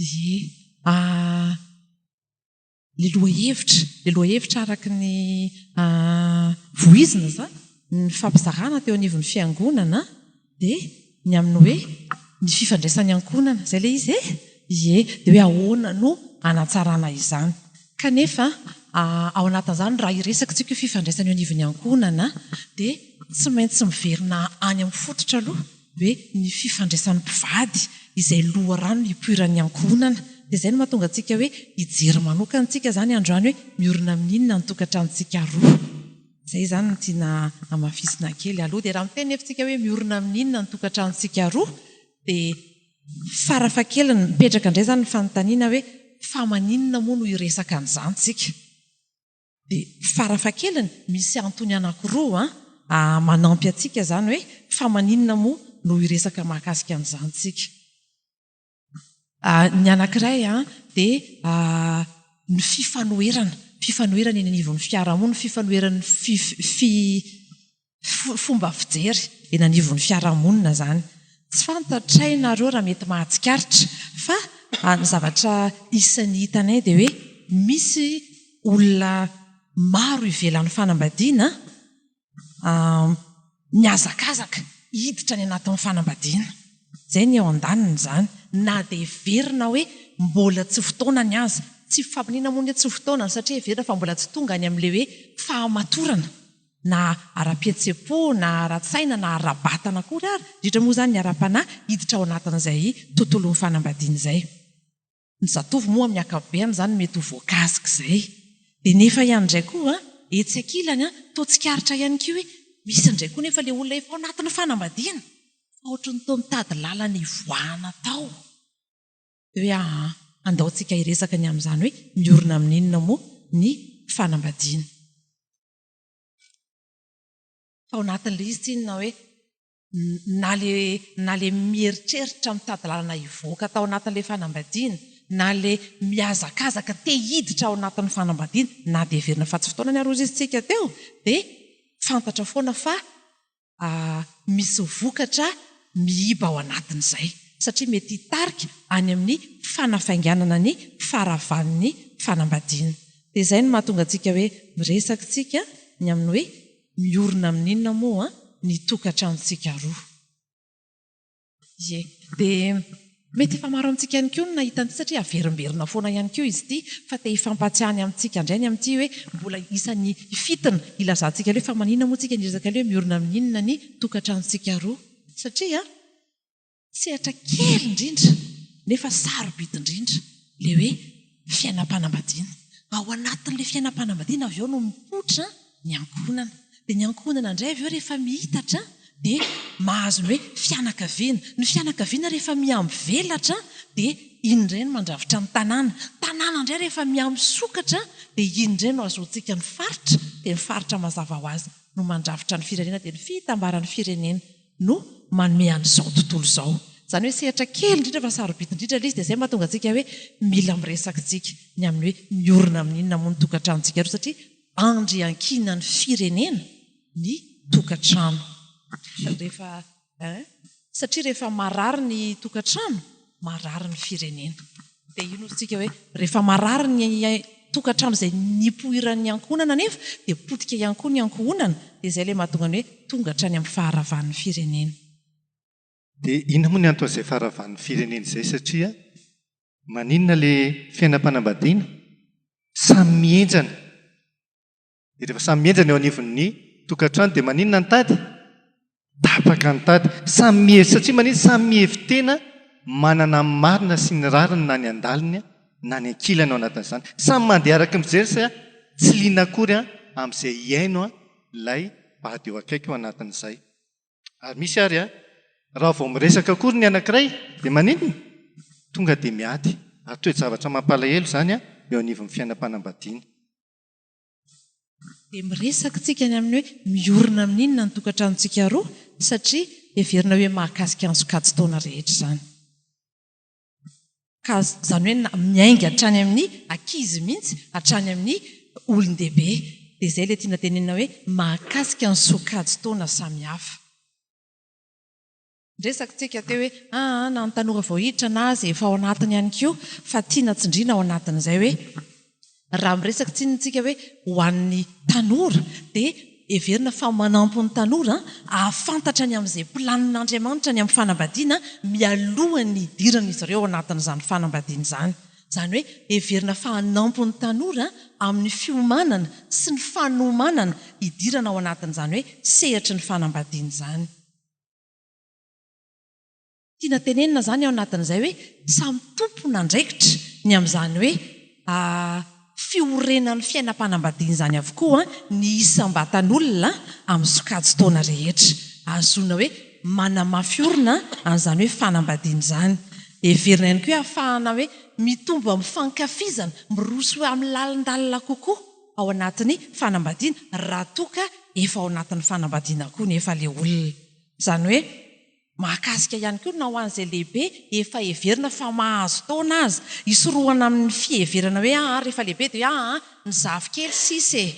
Ie. Ilay lohahevitra, ilay lohahevitra araka ny voizina izany, ny fampizarana teo anivon'ny fiangonana dia ny amin'ny hoe ny fifandraisan'ny ankohonana. Izay ilay izy e? Ie. Dia hoe ahoana no hanatsarana izany. Kanefa ao anatin'izany raha hiresaka isika hoe fifandraisana eo anivon'ny ankohonana dia tsy maintsy miverina any amin'ny fototra aloha. hoe ny fifandraisan'ny mpivady izay loharano hipoiran'ny ankohonana. Dia izay no mahatonga antsika hoe hijery manokana isika izany androany hoe miorina amin'ny inona ny tokantranontsika roa. Izay izany no tiana hamafisina kely aloha. Dia raha miteny nefa isika hoe miorina amin'ny inona ny tokantranontsika roa dia farafahakeliny mipetraka indray izany ny fanontaniana hoe fa maninona moa no hiresaka an'izany isika? Dia farafahakeliny misy antony anankiroa manampy antsika izany hoe fa maninona moa no hiresaka mahakasika an'izany tsika. Ny anankiray dia ny fifanoherana, fifanoherana eny anivon'ny fiarahamonina, fifanoheran'ny fomba fijery eny anivon'ny fiarahamonina izany. Tsy fantatray nareo raha mety mahatsikaritra fa ny zavatra isan'ny hitanay dia hoe misy olona maro ivelan'ny fanambadiana mihazakazaka hiditra any anatin'ny fanambadiana. Izay ny eo andaniny izany na dia heverina hoe mbola tsy fotoanany aza. Tsy fampiniana moa ny hoe tsy fotoanany satria heverina fa mbola tsy tonga any amin'ilay hoe fahamatorana. na ara-pihetseham-po na ara-tsaina na ara-batana akory ary, indrindra moa izany ny ara-panahy, hiditra ao anatin'izay tontolon'ny fanambadiana izay. Ny zatovo moa amin'ny ankapobeany izany mety ho voakasik'izay. Dia nefa ihany indray koa, etsy ankilany, toa tsikaritra ihany koa hoe misy indray koa nefa ilay olona efa ao anatin'ny fanambadiana fa ohatry ny toa mitady lalana hivoahana tao. Dia hoe aa, andao tsika hiresaka ny amin'izany hoe miorina amin'inona moa ny fanambadiana. Tao anatin'ilay izy tsinona hoe na ilay na ilay mieritreritra mitady lalana hivoaka tao anatin'ilay fanambadiana, na ilay mihazakazaka te hiditra ao anatin'ny fanambadiana, na dia heverina fa tsy fotoanany ary hozy izy tsika teo, dia fantatra foana fa misy vokatra miiba ao anatin'izay, satria mety hitarika any amin'ny fanafainganana ny faharavan'ny fanambadiana. Dia izay no mahatonga antsika hoe miresaka isika ny amin'ny hoe miorina amin'inona moa ny tokantranontsika roa. Ie. Dia mety efa maro amintsika ihany koa no nahita an'ity satria averimberina foana ihany koa izy ity fa te hifampahatsiahy ny amintsika indray ny amin'ity hoe mbola isan'ny fitina ilazantsika hoe fa maninona moa tsika niresaka ilay hoe miorina amin'ny inona ny tokantranontsika roa satria sehatra kely indrindra nefa sarobidy indrindra ilay hoe fiainam-panambadiana. Ao anatin'ilay fiainam-panambadiana avy eo no mipoitra ny ankohonana. Dia ny ankohonana indray avy eo rehefa mihitatra dia mahazo ny hoe fianakaviana. Ny fianakaviana rehefa mihamivelatra dia iny indray no mandrafitra ny tanàna. Tanàna indray rehefa mihamisokatra dia iny indray no ahazoantsika ny faritra. Dia ny faritra mazava ho azy no mandrafitra ny firenena dia ny fitambaran'ny firenena no manome an'izao tontolo izao. Izany hoe sehatra kely indrindra fa sarobidy indrindra ilay izy dia izay mahatonga antsika hoe mila miresaka isika ny amin'ny hoe miorina amin'ny inona moa ny tokantranontsika roa satria andry iankinan'ny firenena ny tokantrano. Rehefa eh? Satria rehefa marary ny tokantrano, marary ny firenena. Dia io no isika hoe rehefa marary ny tokantrano izay nipoiran'ny ankohonana anefa dia potika ihany koa ny ankohonana, dia izay ilay mahatonga ny hoe tonga hatrany amin'ny faharavan'ny firenena. Dia inona moa ny anton'izay faharavan'ny firenena izay satria maninona ilay fiainam-panambadiana samy mihenjana? Dia rehefa samy mihenjana eo anivon'ny tokantrano dia maninona ny tady? Tapaka ny tady. Samy mihevi satria maninona? Samy mihevi-tena manana ny marina sy ny rariny na ny andaliny na ny ankilany ao anatin'izany. Samy mandeha araka ny fijery sa tsy liana akory amin'izay hihaino ilay bady eo akaiky ao anatin'izay. Ary misy ary a, raha vao miresaka akory ny anankiray dia maninona? Tonga dia miady. Ary toe-javatra mampalahelo izany eo anivon'ny fiainam-panambadiana. Dia miresaka tsika ny amin'ny hoe miorina amin'ny inona ny tokantranontsika roa satria heverina hoe mahakasika ny sokajin-taona rehetra izany. Ka izany hoe na miainga hatrany amin'ny ankizy mihitsy hatrany amin'ny olon-dehibe. Dia izay ilay tiana tenenina hoe mahakasika ny sokajin-taona samihafa. Niresaka tsika teo hoe aa na ny tanora vao hiditra na izay efa ao anatiny ihany koa fa tiana tsindriana ao anatin'izay hoe raha miresaka tsinona tsika hoe ho an'ny tanora dia heverina fa manampy ny tanora hahafantatra ny amin'izay planin'Andriamanitra ny amin'ny fanambadiana mialohan'ny hidiran'izy ireo ao anatin'izany fanambadiana izany. Izany hoe heverina fa hanampy ny tanora amin'ny fiomanana sy ny fanomanana hidirana ao anatin'izany hoe sehatry ny fanambadiana izany. Tiana tenenina izany ao anatin'izay hoe samy tompon'andraikitra ny amin'izany hoe fiorenan'ny fiainam-panambadiana izany avokoa ny isam-batan'olona amin'ny sokajin-taona rehetra. Ahazoana hoe manamafy orina an'izany hoe fanambadiana izany. Heverina ihany koa hoe ahafahana hoe mitombo amin'ny fankafizana, miroso amin'ny lalindalina kokoa ao anatin'ny fanambadiana raha toa ka efa ao anatin'ny fanambadiana koa nefa ilay olona. Izany hoe mahakasika ihany koa na ho an'izay lehibe efa heverina fa mahazo taona aza, hisorohana amin'ny fiheverana hoe aa rehefa lehibe dia hoe aa ny zafikely sisa e!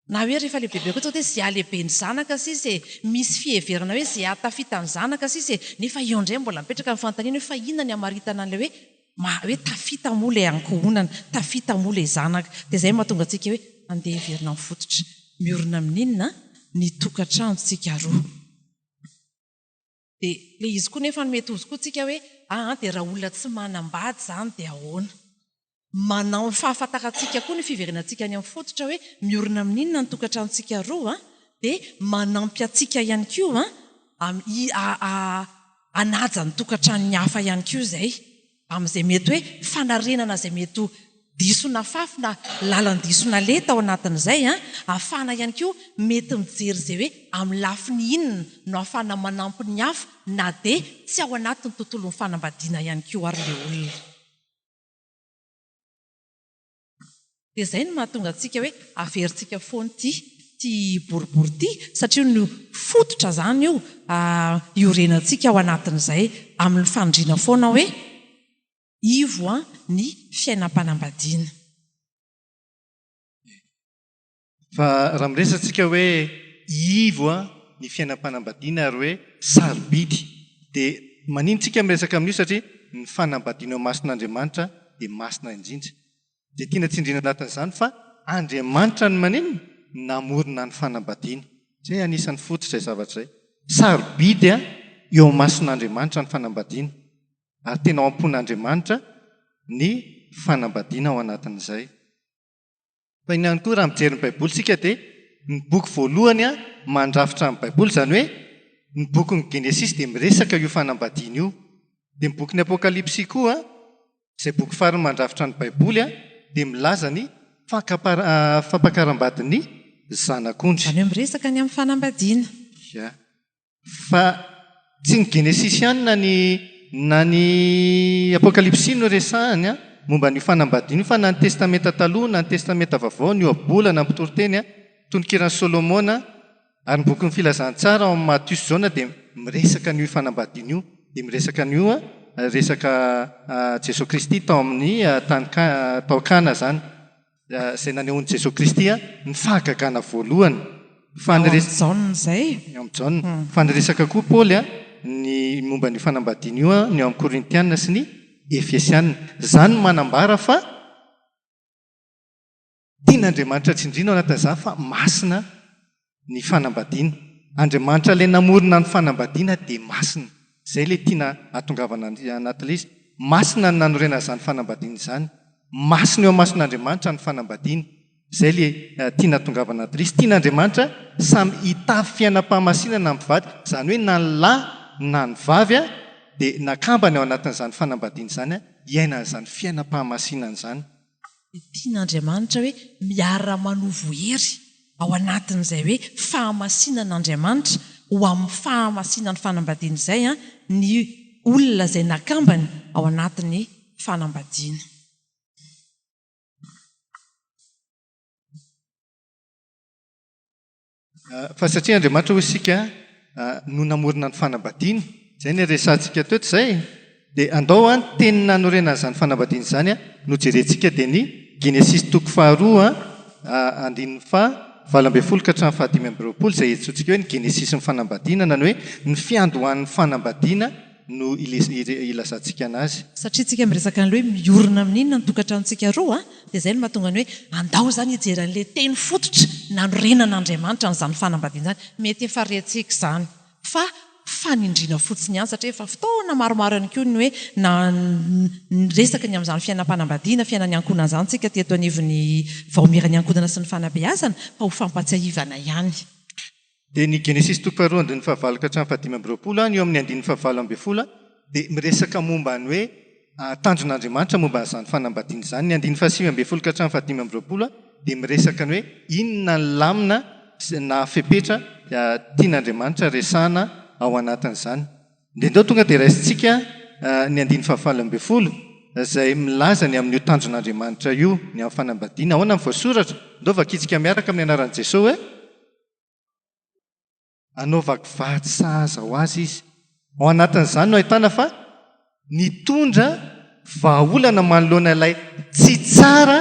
Na hoe rehefa lehibebe koa dia izay halehiben'ny zanaka sisa e! Misy fiheverana hoe izay hahatafita ny zanaka sisa e! Nefa eo indray mbola mipetraka ny fanontaniana hoe fa inona ny hamaritana an'ilay hoe maha hoe tafita moa ilay ankohonana, tafita moa ilay zanaka. Dia izay no mahatonga antsika hoe andeha hiverina amin'ny fototra. Miorina amin'inona ny tokantranontsika roa? Dia ilay izy koa nefa mety hozy koa tsika hoe aa dia raha olona tsy manambady izany dia ahoana? Manao ny fahafantarantsika koa ny fiverenantsika any amin'ny fototra hoe miorina amin'inona ny tokantranontsika roa dia manampy antsika ihany koa hanaja ny tokantranon'ny hafa ihany koa izay. Amin'izay mety hoe fanarenana izay mety ho diso nafafy na lalan-diso naleha tao anatin'izay, ahafahana ihany koa mety mijery izay hoe amin'ny lafiny inona no ahafahana manampy ny hafa na dia tsy ao anatin'ny tontolon'ny fanambadiana ihany koa ary ilay olona. Dia izay no mahatonga antsika hoe averintsika foana ity ity boribory ity satria no fototra izany io iorenantsika ao anatin'izay amin'ny fanindriana foana hoe ivo ny fiainam-panambadiana. Fa raha miresaka tsika hoe ivo ny fiainam-panambadiana ary hoe sarobidy dia manino tsika miresaka amin'io satria ny fanambadiana eo imason'Andriamanitra dia masina indrindra. Dia tiana tsindriana anatin'izany fa Andriamanitra no maninona? Namorona ny fanambadiana. Izay anisan'ny fototra izay zavatra izay. Sarobidy eo imason'Andriamanitra ny fanambadiana ary tena ao am-pon'Andriamanitra ny fanambadiana ao anatin'izay. Fa inona ihany koa raha mijery ny Baiboly isika dia ny boky voalohany mandrafitra ny Baiboly, izany hoe ny bokin'ny Genesisy dia miresaka io fanambadiana io. Dia ny bokin'ny Apokalypsy koa, izay boky farany mandrafitra ny Baiboly, dia milaza ny fampakaram-badin'ny Zanak'ondry. Izany hoe miresaka ny amin'ny fanambadiana. Ya. Fa tsy ny Genesisy ihany na ny na ny Apokalypsy no resahany momba an'io fanambadiana io fa na ny Testamenta Taloha na ny Testamenta Vaovao, ny Ohabolana, ny Mpitoriteny, Tononkiran'i Solomona ary ny bokin'ny Filazantsara ao amin'ny Matio sy Jaona dia miresaka an'io fanambadiana io, dia miresaka an'io resaka Jesoa Kristy tao amin'ny tany tao Kana izany. Izay nanehoan'i Jesoa Kristy ny fahagagana voalohany. Fa Ao amin'ny Jaona izay. Ao amin'ny Jaona. Fa niresaka koa Paoly ny momba an'io fanambadiana io ny ao amin'ny Korintiana sy ny Efesiana. Izany no manambara fa tian'Andriamanitra tsindriana ao anatin'izany fa masina ny fanambadiana. Andriamanitra ilay namorona ny fanambadiana dia masina. Izay ilay tiana hahatongavana anatin'ilay izy. Masina ny nanorenana izany fanambadiana izany. Masina eo imason'Andriamanitra ny fanambadiana. Izay ilay tiana hahatongavana anatin'ilay izy. Tian'Andriamanitra samy hitafy fiainam-pahamasinana ny mpivady. Izany hoe na ny lahy na ny vavy dia nakambany ao anatin'izany fanambadiana izany hiainana izany fiainam-pahamasinana izany. Dia tian'Andriamanitra hoe miara-manovo hery ao anatin'izay hoe fahamasinan'Andriamanitra ho amin'ny fahamasinan'ny fanambadiana izay ny olona izay nakambany ao anatin'ny fanambadiana. Fa satria Andriamanitra hoy isika no namorona ny fanambadiana, izay no resahantsika teto izay, dia andao ny teny nanorenana izany fanambadiana izany no jerentsika dia ny Genesisy toko faharoa andininy faha. 18 ka hatramin'ny faha 25 izay antsointsika hoe ny Genesisin'ny fanambadiana na ny hoe ny fiandohan'ny fanambadiana no ilazantsika anazy. Satria tsika miresaka an'ilay hoe miorina amin'ny inona ny tokantranontsika roa dia izay no mahatonga ny hoe andao izany hijery an'ilay teny fototra nanorenan'Andriamanitra an'izany fanambadiana izany. Mety efa rentsika izany fa fanindriana fotsiny ihany satria efa fotoana maromaro ihany koa ny hoe na niresaka ny amin'izany fiainam-panambadiana, fiainan'ny ankohonana izany tsika teto anivon'ny Vaomieran'ny Ankohonana sy ny Fanabeazana fa ho fampatsiahivana ihany. Dia ny Genesisy toko faharoa andininy fahavalo ka hatramin'ny fahadimy amby roapolo, ny eo amin'ny andininy fahavalo ambin'ny folo dia miresaka momba ny hoe tanjon'Andriamanitra momba an'izany fanambadiana izany. Ny andininy fahasivy ambin'ny folo ka hatramin'ny fahadimy amby roapolo dia miresaka ny hoe inona ny lamina na fepetra tian'Andriamanitra resahana ao anatin'izany. Dia ndao tonga dia raisintsika ny andininy fahavalo ambin'ny folo izay milaza ny amin'io tanjon'Andriamanitra io, ny amin'ny fanambadiana. Ahoana ny voasoratra? Ndao vakintsika miaraka amin'ny anaran'i Jesoa hoe. Anaovako vady sahaza ho azy izy. Ao anatin'izany no ahitana fa nitondra vahaolana manoloana ilay tsy tsara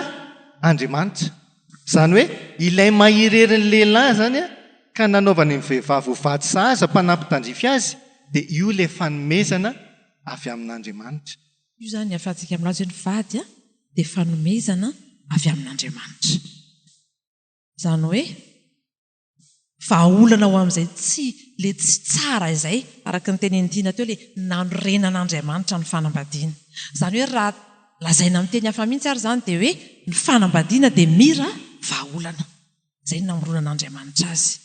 Andriamanitra. Izany hoe ilay maha irery ny lehilahy izany ka nanaovany ny vehivavy ho vady sahaza mpanampy tandrify azy dia io ilay fanomezana avy amin'Andriamanitra. Io izany ahafahantsika milaza hoe ny vady dia fanomezana avy amin'Andriamanitra. Izany hoe vahaolana ho amin'izay tsy ilay tsy tsara izay, araka ny tenenin'i Tiana teo, ilay nanorenan'Andriamanitra ny fanambadiana. Izany hoe raha lazaina amin'ny teny hafa mihitsy ary izany dia hoe ny fanambadiana dia mira vahaolana. Izay no namoronan'Andriamanitra azy.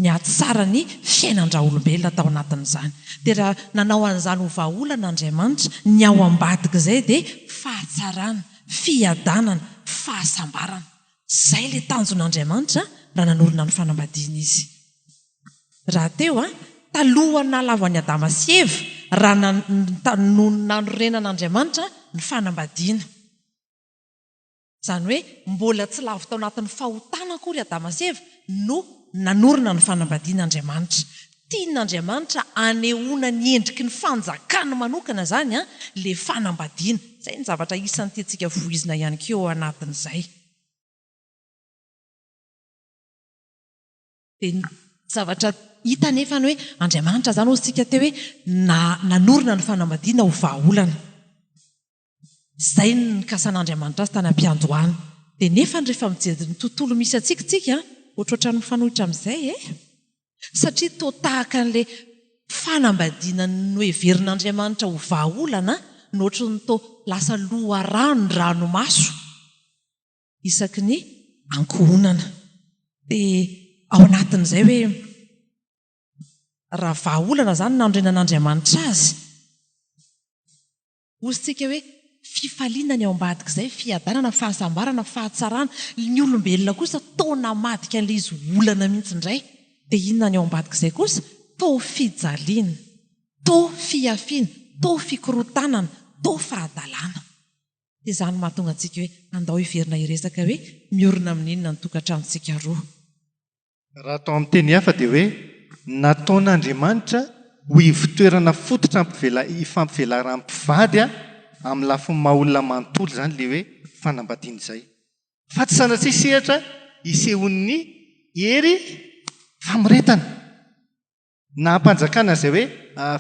Nihatsara ny fiainan-draolombelona tao anatin'izany. Dia raha nanao an'izany ho vahaolana Andriamanitra, ny ao ambadik'izay dia fahatsarana, fiadanana, fahasambarana. Izay ilay tanjon'Andriamanitra raha nanorina ny fanambadiana Izy. Rahateo, talohan'ny nahalavo an'i Adama sy Eva, raha no nanorenan'Andriamanitra ny fanambadiana. Izany hoe mbola tsy lavo tao anatin'ny fahotana akory Adama sy Eva no nanorina ny fanambadiana Andriamanitra. Tian'Andriamanitra hanehoana ny endriky ny fanjakany manokana izany ilay fanambadiana. Izay ny zavatra isan'ny tiantsika voizina ihany koa ao anatin'izay. Dia ny zavatra hita anefa ny hoe Andriamanitra izany hozy tsika teo hoe nanorina ny fanambadiana ho vahaolana. Izay no nikasan'Andriamanitra azy tany am-piandohana. Dia nefany rehefa mijery ny tontolo misy antsika isika, ohatrohatran'ny mifanohitra amin'izay e! Satria toa tahaka an'ilay fanambadiana noheverin'Andriamanitra ho vahaolana no ohatran'ny toa lasa loharanon-dranomaso isaky ny ankohonana. Dia ao anatin'izay hoe raha vahaolana izany nanorenan'Andriamanitra azy, Hoy isika hoe fifaliana ny ao ambadik'izay, fiadanana, fahasambarana, fahatsarana. Ny olombelona kosa toa namadika an'ilay izy ho olana mihitsy indray. Dia inona ny ao ambadik'izay kosa? Toa fijaliana, toa fihafiana, toa fikorontanana, toa fahadalana. Dia izany no mahatonga antsika hoe andao hiverina hiresaka hoe miorina amin'inona ny tokantranontsika roa. Raha atao amin'ny teny hafa dia hoe nataon'Andriamanitra ho ivon-toerana fototra ifampivelaran'ny mpivady amin'ny lafiny maha-olona manontolo izany ilay hoe fanambadiana izay. Fa tsy sanatria sehatra isehoan'ny hery famoretana. Na hampanjakana izay hoe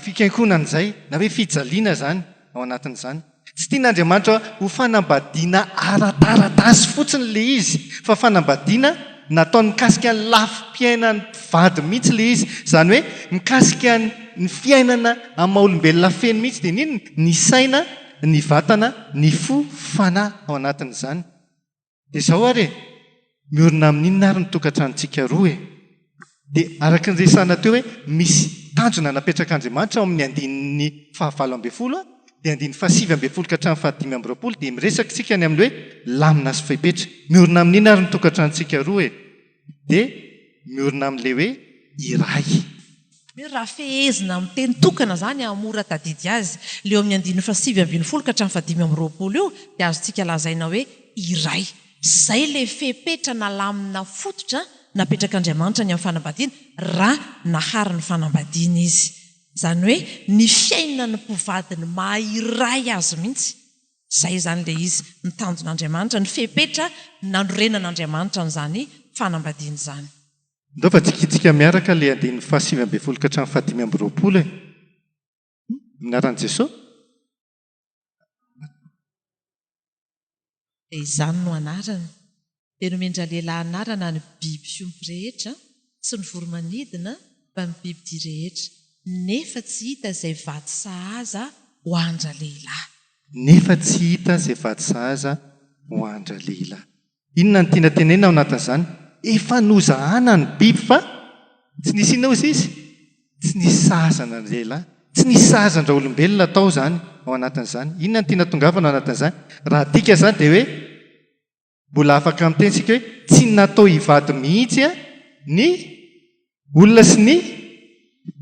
fikainkonana izay, na hoe fijaliana izany ao anatin'izany. Tsy tian'Andriamanitra ho fanambadiana ara-taratasy fotsiny ilay izy, fa fanambadiana nataony mikasika ny lafim-piainan'ny mpivady mihitsy ilay izy. Izany hoe mikasika ny fiainana amin'ny maha-olombelona feno mihitsy. Dia n'inona? Ny saina, ny vatana, ny fo, fanahy ao anatin'izany. Dia izao ary e! Miorina amin'inona ary ny tokantranontsika roa e? Dia araka ny resahana teo hoe misy tanjona napetrak'Andriamanitra ao amin'ny andininy fahavalo ambin'ny folo dia andininy fahasivy ambin'ny folo ka hatramin'ny fahadimy amby roapolo dia miresaka isika ny amin'ny hoe lamina sy fepetra. Miorina amin'inona ary ny tokantranontsika roa e? Dia miorina amin'ilay hoe iray. Hoe raha fehezina amin'ny teny tokana izany hahamora tadidy azy, ilay eo amin'ny andininy faha-19 ka hatramin'ny faha-25 io dia azontsika lazaina hoe iray. Izay ilay fepetra na lamina fototra napetrak'Andriamanitra ny amin'ny fanambadiana raha nahary ny fanambadiana Izy. Izany hoe ny fiainan'ny mpivady ny maha iray azy mihitsy. Izay izany ilay izy, ny tanjon'Andriamanitra, ny fepetra nanorenan'Andriamanitra an'izany. fanambadiana izany. Ndao fa tsikintsika miaraka ilay andininy faha 19 ka hatramin'ny faha 25 e. Amin'ny anaran'i Jesoa. Dia izany no anarany. Dia nomen-dralehilahy anarana ny biby fiompy rehetra sy ny voro-manidina mbamin'ny bibidia rehetra, nefa tsy hita izay vady sahaza ho an-dralehilahy. Nefa tsy hita izay vady sahaza ho an-dralehilahy. Inona no tiana tenenina ao anatin'izany? Efa nozahana ny biby fa tsy nisy inona hozy izy? Tsy nisy sahaza ny lehilahy. Tsy nisy sahaza an-draolombelona tao izany ao anatin'izany. Inona no tiana tongavana ao anatin'izany? Raha adika izany dia hoe mbola afaka miteny isika hoe tsy natao hivady mihitsy ny Olona sy ny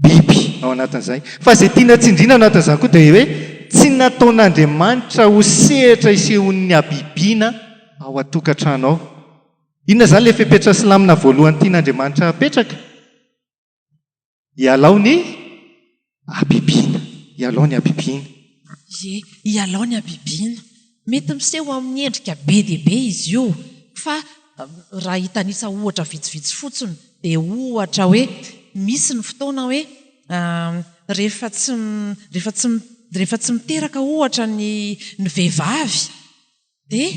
biby ao anatin'izay. Fa izay tiana tsindriana ao anatin'izany koa dia hoe tsy nataon'Andriamanitra ho sehatra isehoan'ny habibiana ao an-tokantrano ao. Inona izany ilay fepetra sy lamina voalohany tian'Andriamanitra hapetraka? Ialao ny habibiana. Ialao ny habibiana. Ie, ialao ny habibiana. Mety miseho amin'ny endrika be dia be izy io, fa raha hitanisa ohatra vitsivitsy fotsiny dia ohatra hoe misy ny fotoana hoe rehefa tsy rehefa tsy rehefa tsy miteraka ohatra ny ny vehivavy dia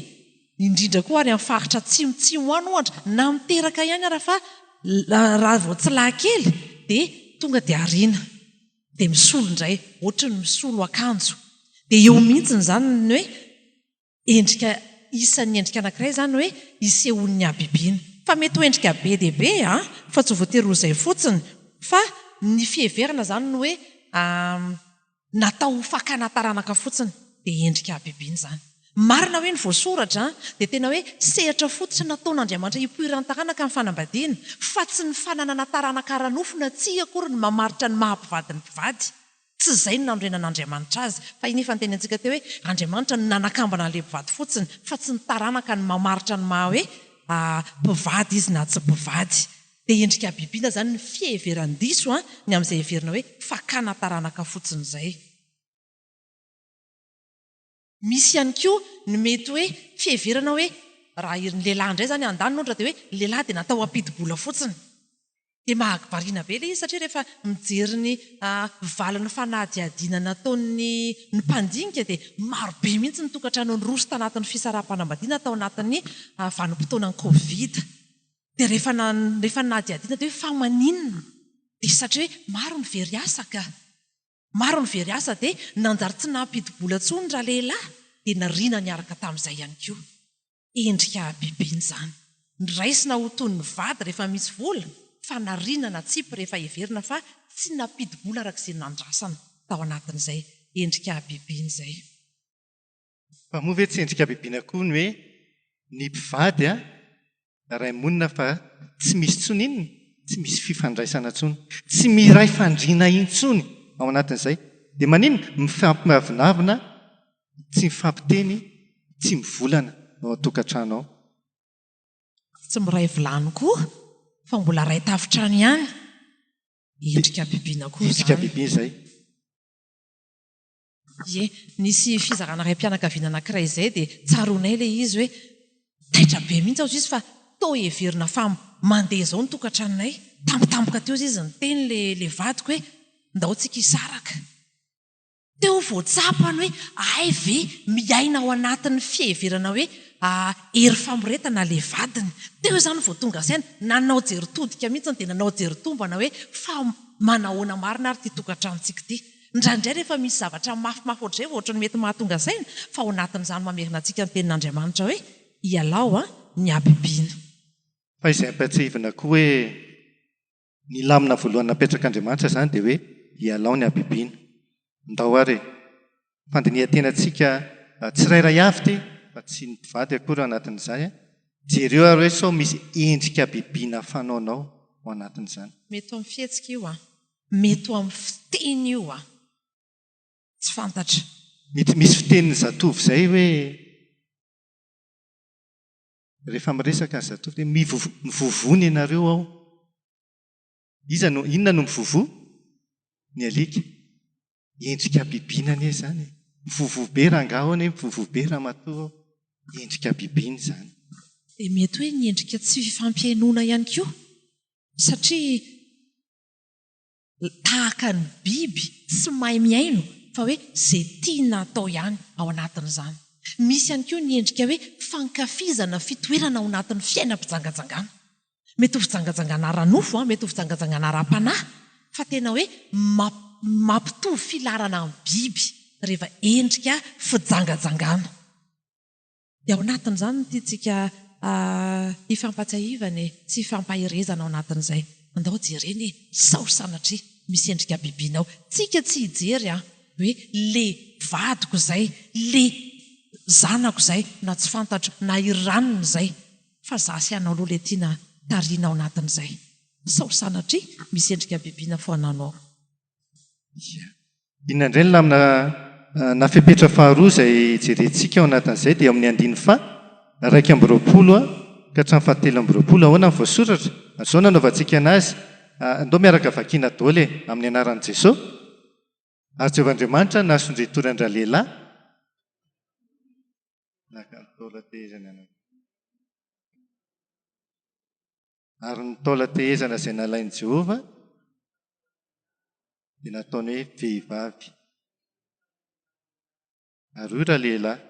indrindra koa any amin'ny faritra atsimotsimo any ohatra na miteraka ihany ara fa raha vao tsy lahy kely dia tonga dia ariana. dia misolo indray, ohatry ny misolo akanjo. Dia eo mihitsy izany ny hoe endrika, isan'ny endrika anankiray izany hoe isehoan'ny habibiana. Fa mety ho endrika be dia be an, fa tsy voatery ho izay fotsiny, fa ny fiheverana izany ny hoe natao ho fakana taranaka fotsiny, dia endrika habibiana izany. Marina hoe ny voasoratra dia tena hoe sehatra fototra nataon'Andriamanitra hipoiran'ny taranaka ny fanambadiana, fa tsy ny fananana taranaka ara-nofo na tsia akory no mamaritra ny maha mpivady ny mpivady. Tsy izay no nanorenan'Andriamanitra azy. Fa iny efa niteny antsika teo hoe Andriamanitra no nanakambana an'ilay mpivady fotsiny, fa tsy ny taranaka no mamaritra ny maha hoe mpivady izy na tsy mpivady. Dia endrika habibiana izany ny fiheveran-diso ny amin'izay heverina hoe fakana taranaka fotsiny izay. Misy ihany koa ny mety hoe fiheverana hoe raha ny lehilahy indray izany andaniny ohatra dia hoe ny lehilahy dia natao hampidi-bola fotsiny. Dia mahagvariana be ilay izy satria rehefa mijery ny valin'ny fanadihadiana nataon'ny ny mpandinika dia maro be mihitsy ny tokantrano niroso tanatin'ny fisaraham-panambadiana tao anatin'ny vanim-potoanan'ny Covid. Dia rehefa rehefa nahadihadiana dia hoe fa maninona? Dia satria hoe maro ny very asa ka. Maro ny very asa dia nanjary tsy nampidi-bola intsony ralehilahy dia nariana niaraka tamin'izay ihany koa. Endrika habibiana izany. Noraisina ho toy ny vady rehefa misy vola fa nariana natsipy rehefa heverina fa tsy nampidi-bola araka izay nandrasana tao anatin'izay endrika habibiana izay. Fa moa ve tsy endrika habibiana koa ny hoe ny mpivady ray monina fa tsy misy intsony inona? Tsy misy fifandraisana intsony. Tsy miray fandriana intsony ao anatin'izay. Dia maninona? Mifampiavonavona, tsy mifampiteny, tsy mivolana ao an-tokantrano ao. Tsy miray vilany koa fa mbola ray tafontrano ihany. Endrika habibiana koa izany. Endrika habibiana izay. Ie, nisy fizarana raim-pianakaviana anankiray izay dia tsaroanay ilay izy hoe taitra be mihitsy aho izy fa toa heverina fa mandeha izao ny tokantranonay. Tampotampoka teo izy niteny ilay ilay vadiko hoe ndao tsika hisaraka. Teo vao tsapany hoe hay ve miaina ao anatin'ny fiheverana hoe hery famoretana ilay vadiny. Teo izany vao tonga saina, nanao jery todika mihitsy dia nanao jery tombana hoe fa manahoana marina ary ity tokantranontsika ity. Indraindray rehefa misy zavatra mafimafy ohatr'izay vao ohatran'ny mety mahatonga saina, fa ao anatin'izany mamerina antsika ny tenin'Andriamanitra hoe, Ialao ny habibiana. Fa izay ampahatsiahivina koa hoe ny lamina voalohany napetrak'Andriamanitra izany dia hoe ialao ny habibiana. Ndao ary e! Fandinihan-tenantsika tsirairay avy ity fa tsy ny mpivady akory ao anatin'izany an! Jereo ary hoe sao misy endrika habibiana fanaonao ao anatin'izany. Mety ho amin'ny fihetsika io an! Mety ho amin'ny fiteny io an! Tsy fantatra. Mety misy fitenin'ny zatovo izay hoe rehefa miresaka ny zatovo dia mivovo, mivovona ianareo ao. Iza no, inona no mivovo? Ny alika. Endrika habibiana anie izany e! Mivovo be rangahy ao anie, mivovo be ramatoa ao. Endrika habibiana izany. Dia mety hoe ny endrika tsy fifampihainoana ihany koa satria tahaka ny biby tsy mahay mihaino fa hoe izay tiana atao ihany ao anatin'izany. Misy ihany koa ny endrika hoe fankafizana fitoerana ao anatin'ny fiainam-pijangajangana. Mety ho fijangajangana ara-nofo, mety ho fijangajangana ara-panahy, fa tena hoe mampitovy filaharana amin'ny biby rehefa endrika fijangajangana. Dia ao anatin'izany no tiantsika hifampatsiahivana e, sy hifampaherezana ao anatin'izay. Andao jerena e, sao sanatria misy endrika bibiana ao. Tsika tsy hijery an, hoe le vadiko izay, le zanako izay, na tsy fantatro, na i ranona izay. Fa za sy anao aloha le tiana tarihina ao anatin'izay. Sao sanatria misy endrika bibiana foanano ao. Ia. Inona indray ny lamina na fepetra faharoa izay jerentsika ao anatin'izay dia eo amin'ny andininy faha 21 ka hatramin'ny faha 23. Ahoana ny voasoratra? Izao no anaovantsika anazy. Andao miaraka vakiana daholo e, amin'ny anaran'i Jesoa. Ary Jehovah Andriamanitra nasondretory an-dralehilahy. Naka ny taolan-tehezany anankiray. Ary ny taolan-tehezana izay nalain'i Jehovah dia nataony hoe vehivavy. Ary hoy ralehilahy.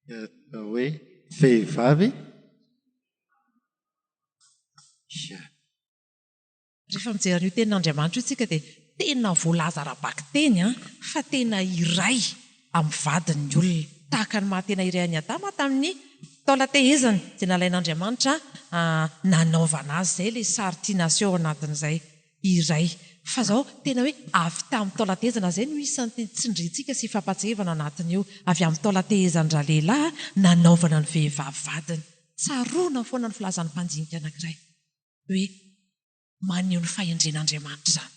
Dia atao hoe vehivavy. Ia. Rehefa mijery an'io tenin'Andriamanitra io tsika dia tena voalaza ara-bakiteny fa tena iray amin'ny vadiny ny olona. Tahaka ny maha tena iray an'i Adama tamin'ny taolan-tehezany izay nalain'Andriamanitra nanaovana azy. Izay ilay sary tiana aseho ao anatin'izay. Iray. Fa izao, tena hoe avy tamin'ny taolan-tehezana, izay no isan'ny tsindrintsika sy ifampatsiahivana ao anatin'io. Avy amin'ny taolan-tehezan-dralehilahy nanaovana ny vehivavy vadiny. Tsaroana foana ny filazan'ny mpandinika anankiray. hoe maneho ny fahendren'Andriamanitra izany.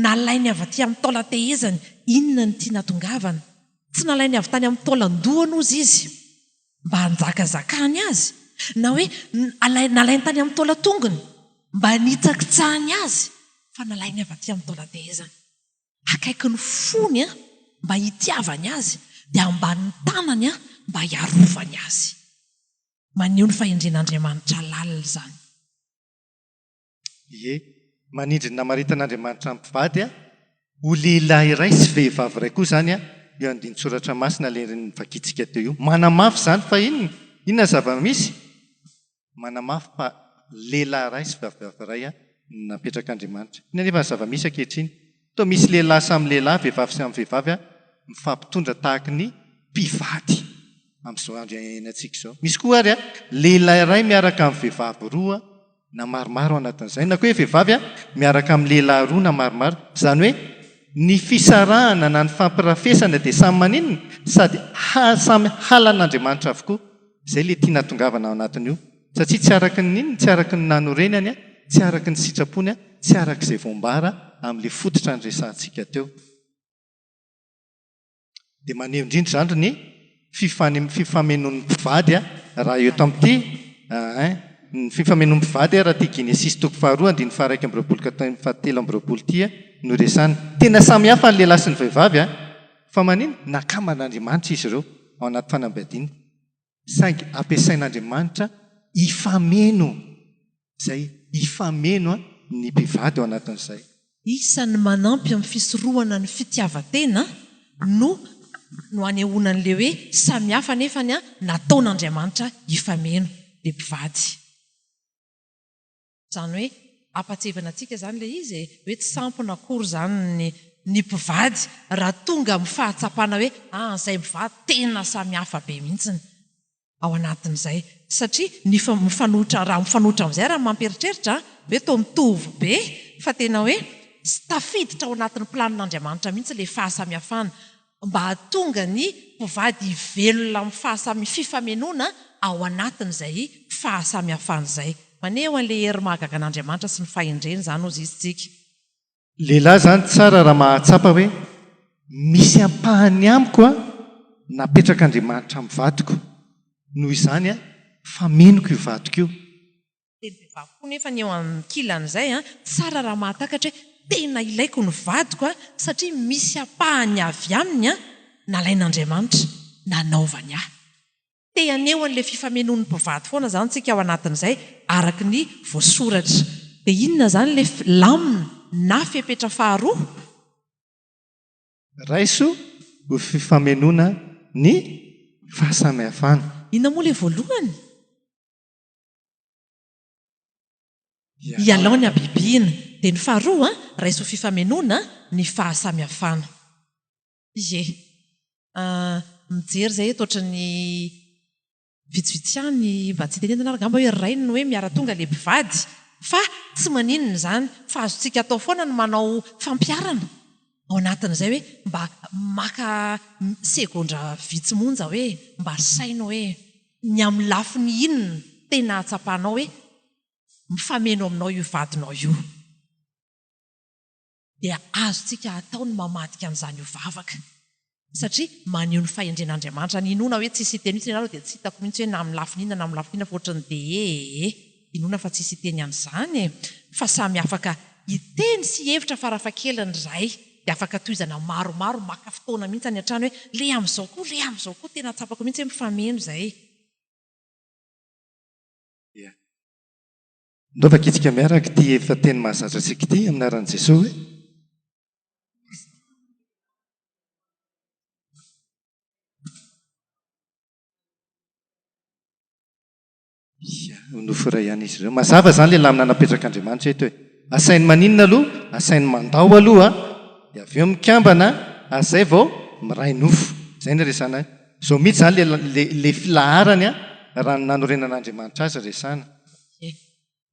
Nalainy avy aty amin'ny taolan-tehezany inona no tiana hatongavana? Tsy nalainy avy tany amin'ny taolan-dohany hozy izy mba hanjakazakany azy, na hoe nalainy tany amin'ny taolan-tongony mba hanitsakitsahany azy, fa nalainy avy aty amin'ny taolan-tehezany. Akaiky ny fony mba hitiavany azy, dia ambanin'ny tanany mba hiarovany azy. Maneho ny fahendren'Andriamanitra lalina izany. Ie. Manindry ny namaritan'Andriamanitra ny mpivady ho lehilahy iray sy vehivavy iray koa izany io andinin-tsoratra masina ilay novakintsika teo io. Manamafy izany fa inona? Inona ny zava-misy? Manamafy fa lehilahy iray sy vehivavy iray no napetrak'Andriamanitra. Inona anefa ny zava-misy ankehitriny? Toa misy lehilahy samy lehilahy, vehivavy samy vehivavy mifampitondra tahaky ny mpivady amin'izao andro iainantsika izao. Misy koa ary lehilahy iray miaraka amin'ny vehivavy roa na maromaro ao anatin'izay, na koa hoe vehivavy miaraka amin'ny lehilahy roa na maromaro. Izany hoe ny fisarahana na ny fampirafesana dia samy maninona? Sady samy halan'Andriamanitra avokoa. Izay ilay tiana hatongavana ao anatin'io. Satria tsy araka ny inona? Tsy araka ny nanorenany, tsy araka ny sitrapony, tsy araka izay voambara amin'ilay fototra niresahantsika teo. Dia maneho indrindra izany ny fifamenoan'ny mpivady raha eto amin'ity ein, ny fifamenoan'ny mpivady raha ity Genesisy toko faharoa andininy faha-21 ka hatramin'ny fahatelo-amby-roapolo ity no resahana. Tena samy hafa ny lehilahy sy ny vehivavy an! Fa maninona? Nakamban'Andriamanitra izy ireo ao anaty fanambadiana. Saingy ampiasain'Andriamanitra hifameno izay, hifameno ny mpivady ao anatin'izay. Isan'ny manampy amin'ny fisorohana ny fitiavan-tena no no anehoana an'ilay hoe samy hafa nefa ny nataon'Andriamanitra hifameno ilay mpivady. Izany hoe ampatsiahivana antsika izany ilay izy e, hoe tsy sampona akory izany ny ny mpivady raha tonga amin'ny fahatsapana hoe ah izay mivady tena samy hafa be mihitsiny ao anatin'izay. Satria ny mifanohitra raha mifanohitra amin'izay raha ny mampieritreritra hoe toa mitovy be fa tena hoe tsy tafiditra ao anatin'ny planin'Andriamanitra mihitsy ilay fahasamihafana. mba hahatonga ny mpivady hivelona amin'ny fahasamy fifamenoana ao anatin'izay fahasamihafana izay. Maneho an'ilay hery mahagaga an'Andriamanitra sy ny fahendreny izany hozy izy tsika. Lehilahy izany tsara raha mahatsapa hoe misy ampahany amiko napetrak'Andriamanitra amin'ny vadiko, noho izany famenoko io vadiko io. Teny vehivavy koa nefa ny eo ankilan'izay an, tsara raha mahatakatra hoe tena ilaiko ny vadiko an, satria misy ampahany avy aminy an, nalain'Andriamanitra, nanaovany ahy. Te haneho an'ilay fifamenoan'ny mpivady foana izany tsika ao anatin'izay araka ny voasoratra. Dia inona izany ilay lamina na fepetra faharoa? Raiso ho fifamenoana ny fahasamihafana. Inona moa ilay voalohany? Ialao ny habibiana. Dia ny faharoa, raiso ho fifamenoana ny fahasamihafana. Ie. Mijery izay eto ohatran'ny vitsivitsy ihany mba tsy hitenenana ary angamba hoe rainy ny hoe miara-tonga ilay mpivady fa tsy maninona izany fa azontsika atao foana ny manao fampiharana ao anatin'izay hoe mba maka segondra vitsy monja hoe mba saino hoe ny amin'ny lafiny inona tena ahatsapanao hoe mifameno aminao io vadinao io. dia azontsika atao ny mamadika an'izany ho vavaka, satria maneho ny fahendren'Andriamanitra. Ny inoana hoe tsisy hiteny mihitsy ianareo dia tsy hitako mihitsy hoe na amin'ny lafiny inona na amin'ny lafiny inona fa ohatran'ny dia ee. Inoana fa tsisy hiteny an'izany e! Fa samy afaka hiteny sy hihevitra farafahakeliny izahay dia afaka tohizana maromaro maka fotoana mihitsy any an-trano hoe le amin'izao koa, le amin'izao koa, tena tsapako mihitsy hoe mifameno izay. Ia. Ndao vakintsika miaraka ity efa teny mahazatra antsika ity amin'ny anaran'i Jesoa hoe. Ia, ho nofo iray ihany izy ireo. Mazava izany ilay lamina napetrak'Andriamanitra eto e. Asainy maninona aloha? Asainy mandao aloha, dia avy eo mikambana, ary izay vao miray nofo. Izay no resahana. Izao mihitsy izany ilay ilay filaharany raha ny nanorenan'Andriamanitra azy resahana. Ie.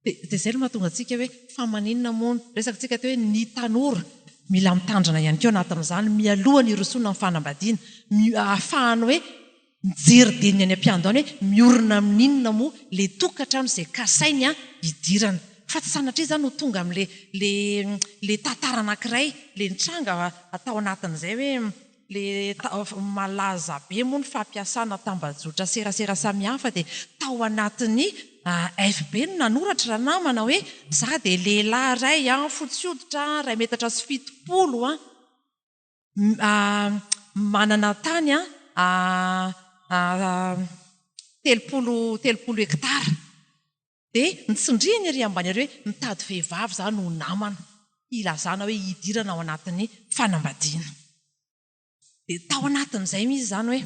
Dia dia izay no mahatonga antsika hoe fa maninona moa no resakantsika teo hoe ny tanora mila mitandrina ihany koa anatin'izany mialoha ny hirosoana amin'ny fanambadiana, ahafahany hoe mijery dieny any am-piandohana hoe miorina amin'inona moa ilay tokantrano izay kasainy hidirana. Fa tsy sanatria izany ho tonga amin'ilay ilay ilay tantara anankiray ilay nitranga tao anatin'izay hoe Le malaza be moa ny fampiasana tambajotra serasera samihafa dia tao anatin'ny FB no nanoratra ranamana hoe za dia lehilahy iray an, fotsy hoditra an, 1.70 m an, manana tany an, 30 30 hectare. Dia nitsindriany ery ambany ery hoe mitady vehivavy izany ho namana, hilazana hoe hidirana ao anatin'ny fanambadiana. Dia tao anatin'izay mihitsy izany hoe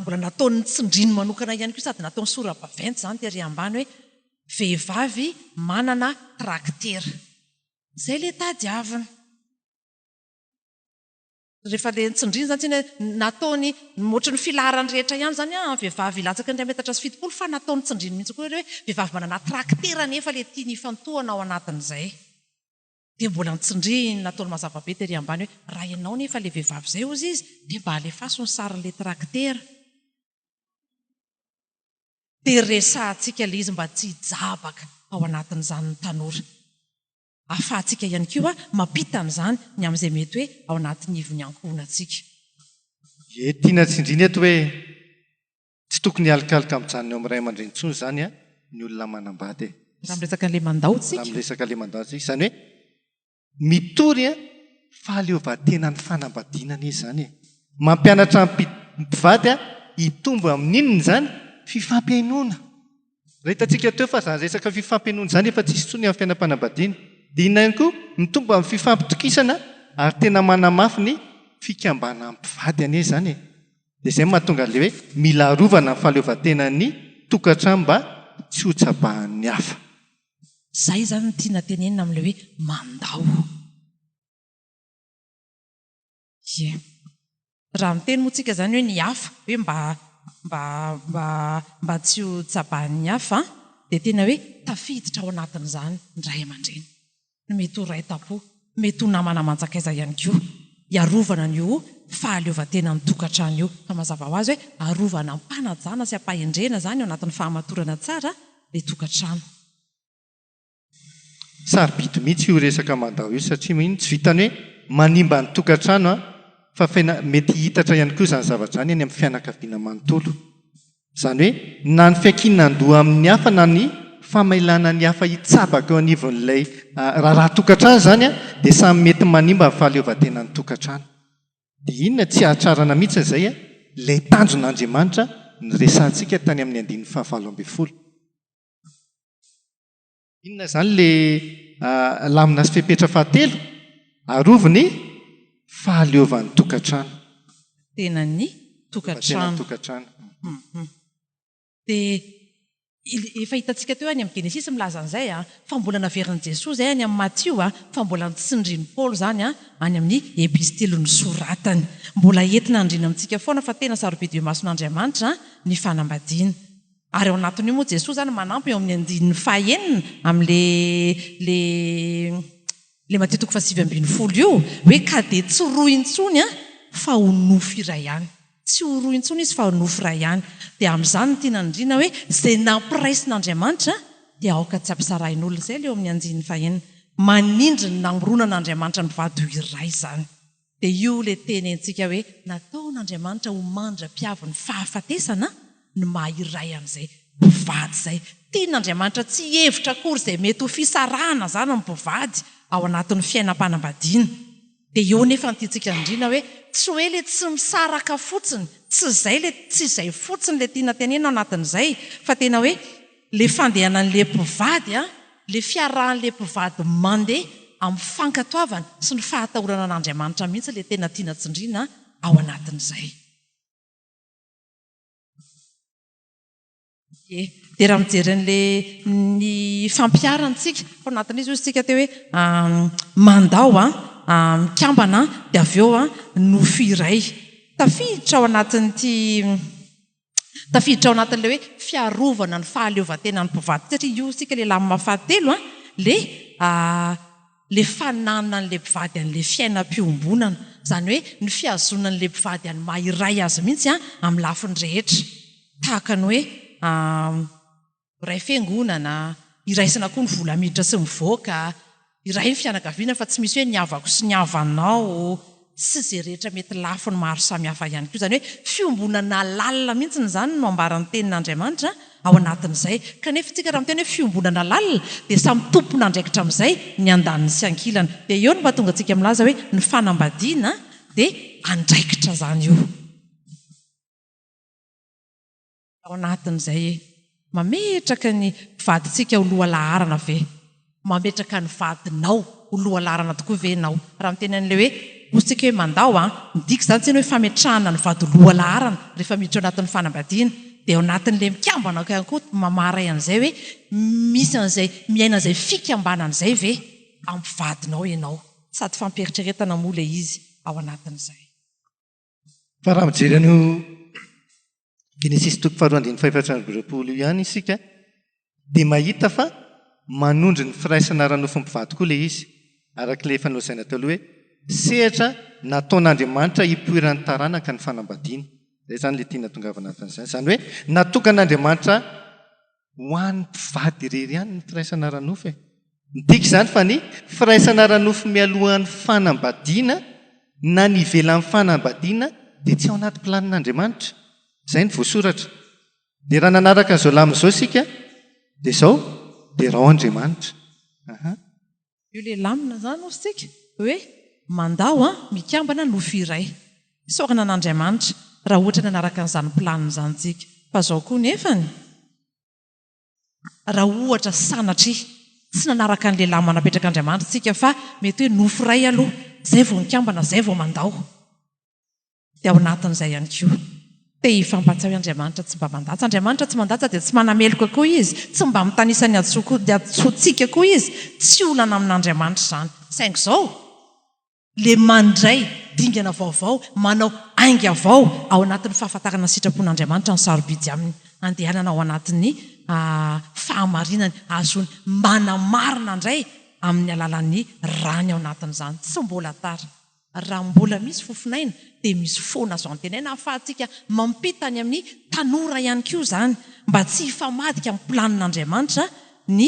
mbola nataony nitsindriany manokana ihany koa sady nataony sora-baventy izany tery ambany hoe vehivavy manana traktera. Izay ilay tadiavina. Rehefa le nitsindrina izany tsinona hoe nataony ohatry ny filaharany rehetra ihany izany an, vehivavy latsaky ny 1.70 fa nataony tsindriny mihitsy koa ireo hoe vehivavy manana traktera nefa le tiany hifantohana ao anatin'izay. Dia mbola nitsindriny nataony mazava be tery ambany hoe raha ianao nefa le vehivavy izay hozy izy dia mba alefaso ny sarin'le traktera. Dia resahantsika le izy mba tsy hijabaka ao anatin'izany ny tanora. Ahafahantsika ihany koa mampita an'izany ny amin'izay mety hoe ao anatin'ny ivon'ny ankohonantsika. Ie, tiana tsindriana eto hoe tsy tokony hialokaloka mijanona eo amin'ny ray aman-dreny intsony izany ny olona manambady e. Raha miresaka an'ilay mandao tsika. Raha miresaka ilay mandao tsika. Izany hoe mitory fahaleovantenan'ny fanambadiana anie izany e. Mampianatra ny mpivady hitombo amin'inona izany? Fifampihainoana. Raha hitantsika teo fa izany resaka fifampinoana izany efa tsisy intsony amin'ny fiainam-panambadiana. Dia inona ihany koa? Mitombo amin'ny fifampitokisana ary tena manamafy ny fikambanan'ny mpivady anie izany e! Dia izay no mahatonga an'ilay hoe mila arovana ny fahaleovantenan'ny tokantrano mba tsy ho tsabahan'ny hafa. Izay izany no tiana tenenina amin'ilay hoe mandao. Ie. Raha miteny moa tsika izany hoe ny hafa, hoe mba mba mba mba tsy ho tsabahan'ny hafa dia tena hoe tafiditra ao anatin'izany ny ray aman-dreny. Ny mety ho ray tam-po, mety ho namana aman-tsakaiza ihany koa. Hiarovana an'io fahaleovantenan'ny tokantrano io. Fa mazava ho azy hoe arovana am-panajana sy am-pahendrena izany ao anatin'ny fahamatorana tsara ilay tokantrano. Sarobidy mihitsy io resaka mandao io satria maninona? Tsy vitan'ny hoe manimba ny tokantrano fa fena mety hihitatra ihany koa izany zavatra izany eny amin'ny fianakaviana manontolo. Izany hoe na ny fiankinan-doha amin'ny hafa na ny famelana ny hafa hitsabaka eo anivon'ilay raharaha tokantrano izany dia samy mety manimba ny fahaleovantenan'ny tokantrano. Dia inona tsy hahatrarana mihitsy izay ilay tanjon'Andriamanitra niresahantsika tany amin'ny andininy fahavalo ambin'ny folo. Inona izany ilay lamina sy fepetra fahatelo? Arovy ny fahaleovan'ny tokantrano. Tenan'ny tokantrano. Tokantrano. Dia efa hitantsika teo any amin'ny Genesisy milaza an'izay fa mbola naverin'i Jesoa izay any amin'ny Matio fa mbola notsindrin'i Paoly izany any amin'ny epistily nosoratany. Mbola entina andriana amintsika foana fa tena sarobidy eo imason'Andriamanitra ny fanambadiana. Ary ao anatin'io moa Jesoa izany manampy eo amin'ny andininy fahenina amin'ilay ilay ilay Matio toko fahasivy ambin'ny folo io hoe ka dia tsy roa intsony fa ho nofo iray ihany. Tsy ho roa intsony izy fa ho nofo iray ihany. Dia amin'izany no tiana andriana hoe izay nampiraisin'Andriamanitra dia aoka tsy hampisarahin'olona. Izay ilay eo amin'ny andininy fahenina. Manindry ny namoronan'Andriamanitra ny mpivady ho iray izany. Dia io ilay tenentsika hoe nataon'Andriamanitra ho mandra-piavin'ny fahafatesana ny maha iray an'izay mpivady izay. Tian'Andriamanitra tsy hihevitra akory izay mety ho fisarahana izany ny mpivady ao anatin'ny fiainam-panambadiana. Dia eo nefa ny tiantsika indrindra hoe tsy hoe ilay tsy misaraka fotsiny, tsy izay ilay, tsy izay fotsiny ilay tiana tenenina ao anatin'izay fa tena hoe ilay fandehanan'ilay mpivady an, ilay fiarahan'ilay mpivady mandeha amin'ny fankatoavana sy ny fahatahorana an'Andriamanitra mihitsy ilay tena tiana tsindriana ao anatin'izay. Ie. Dia raha mijery an'ilay ny fampiharana isika, fa ao anatin'izy hozy isika teo hoe mandao an, mikambana an, dia avy eo an, nofy iray. Tafiditra ao anatin'ity, tafiditra ao anatin'ilay hoe fiarovana ny fahaleovantenan'ny mpivady satria io isika ilay lamina fahatelo an, ilay ilay fananan'ilay mpivady an'ilay fiainam-piombonana. Izany hoe ny fihazonan'ilay mpivady an'ny maha iray azy mihitsy amin'ny lafiny rehetra. Tahaka ny hoe iray fiangonana, iraisana koa ny vola miditra sy mivoaka, iray ny fianakaviana fa tsy misy hoe ny havako sy ny havanao, sy izay rehetra mety lafiny maro samihafa ihany koa. Izany hoe fiombonana lalina mihitsy izany no ambaran'ny Tenin'Andriamanitra ao anatin'izay. Kanefa isika raha miteny hoe fiombonana lalina dia samy tompon'andraikitra amin'izay ny andaniny sy ankilany. Dia eo no mahatonga antsika milaza hoe ny fanambadiana dia andraikitra izany io. Ao anatin'izay e. Mametraka ny vadintsika ho lohalaharana ve? Mametraka ny vadinao ho lohalaharana tokoa ve ianao? Raha miteny an'ilay hoe hoy isika hoe mandao an, midika izany tsinona hoe fametrahana ny vady ho lohalaharana rehefa miditra ao anatin'ny fanambadiana. Dia ao anatin'ilay mikambana ihany koa mamaray an'izay hoe misy an'izay miaina an'izay fikambanana izay ve amin'ny vadinao ianao? Sady fampieritreretana moa ilay izy ao anatin'izay. Fa raha mijery an'io Genesisy toko faharoa andininy fahefatra amby roapolo io ihany isika dia mahita fa manondro ny firaisana ara-nofo mpivady koa ilay izy, araka ilay efa nolazaina teo aloha hoe sehatra nataon'Andriamanitra hipoiran'ny taranaka ny fanambadiana. Izay izany ilay tiana tongavana anatin'izany. Izany hoe natokan'Andriamanitra Ho an'ny mpivady irery ihany ny firaisana ara-nofo e! Midika izany fa ny firaisana ara-nofo mialohan'ny fanambadiana na ny ivelan'ny fanambadiana dia tsy ao anaty planin'Andriamanitra. Izay no voasoratra. Dia raha nanaraka an'izao lamina izao isika dia izao, derao Andriamanitra. Aha. Io le lamina zany hozy tsika hoe mandao an, mikambana nofy iray. Isaorana an'Andriamanitra raha ohatra nanaraka an'izany planina izany tsika. Fa zao koa nefany, raha ohatra sanatria tsy nanaraka an'le lamina napetrak'Andriamanitra tsika fa mety hoe nofy iray aloha, zay vao mikambana, zay vao mandao. Dia ao anatin'izay ihany koa. Te hifampatsiahy hoe Andriamanitra tsy mba mandatsa. Andriamanitra tsy mandatsa dia tsy manameloka koa Izy. Tsy mba mitanisa ny hadisoantsika koa Izy. Tsy olana amin'Andriamanitra izany. Saingy izao, ilay mandray dingana vaovao, manao ainga vao ao anatin'ny fahafantarana ny sitrapon'Andriamanitra no sarobidy aminy. Andehanana ao anatin'ny fahamarinany, ahazoany manamarina indray amin'ny alalan'ny rany ao anatin'izany. Tsy mbola tara. Raha mbola misy fofon'aina dia misy foana azo antenaina ahafahantsika mampita any amin'ny tanora ihany koa izany mba tsy hifamadika amin'ny planin'Andriamanitra ny